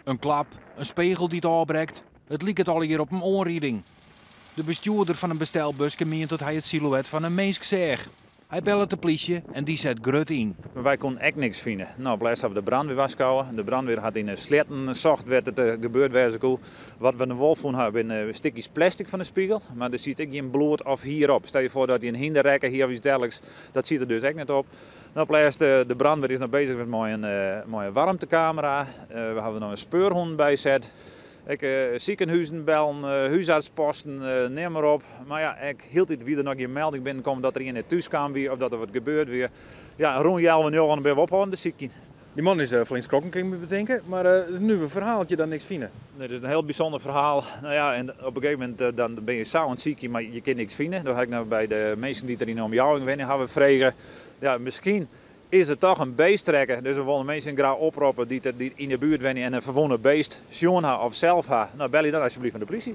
In klap, in spegel dy't ôfbrekt, it liket allegear op in oanriding. De bestjoerder fan in bestelbuske mient dat hy it silhûet fan in minsk seach. Hy bellet de plysje en dy set grut yn. Mar wy koenen ek niks fine. No, op lêst hawwe we de brandweer warskôge. De brandweer hat yn de sleatten socht wêr't it gebeurd wêze koe. Wat we no wol fûn hawwe binne stikjes plastic fan de spegel, mar der siet ek gjin bloed of hier op. Stel je foar dat hy in hynder rekke hie of iets dergelijks, dat siet der dus ek net op. No, op lêst, de brandweer is noch bezich mei in waarmtekamera. We hawwe noch in speurhûn byset. Ek sikehûzen bellen, húsartsposten, neam mar op. Mar ja, ek hieltyd wie der noch gjin melding binnenkommen dat der ien net thús kaam wie of dat der wat gebeurd wie. Ja, rûn healwei njoggenen binne we ophâlden te sykjen. Dy man is flink skrokken, kin ik my betinke, mar it is in nuver ferhaal dat je dan niks fine. Nee, dat is in hiel bysûnder ferhaal. No ja, en op in gegeven momint dan binne je sa oan it sykjen, mar je kinne niks fine. Doe ha ik no by de minsken dy't der yn de omjouwing wenje hawwe frege, ja, miskien is it toch in beest rekke. Dus we wolle minsken graach oproppe dy't yn de buert wenje en in ferwûne beest sjoen ha of sels ha. No, belje dan alsjeblieft mei de plysje.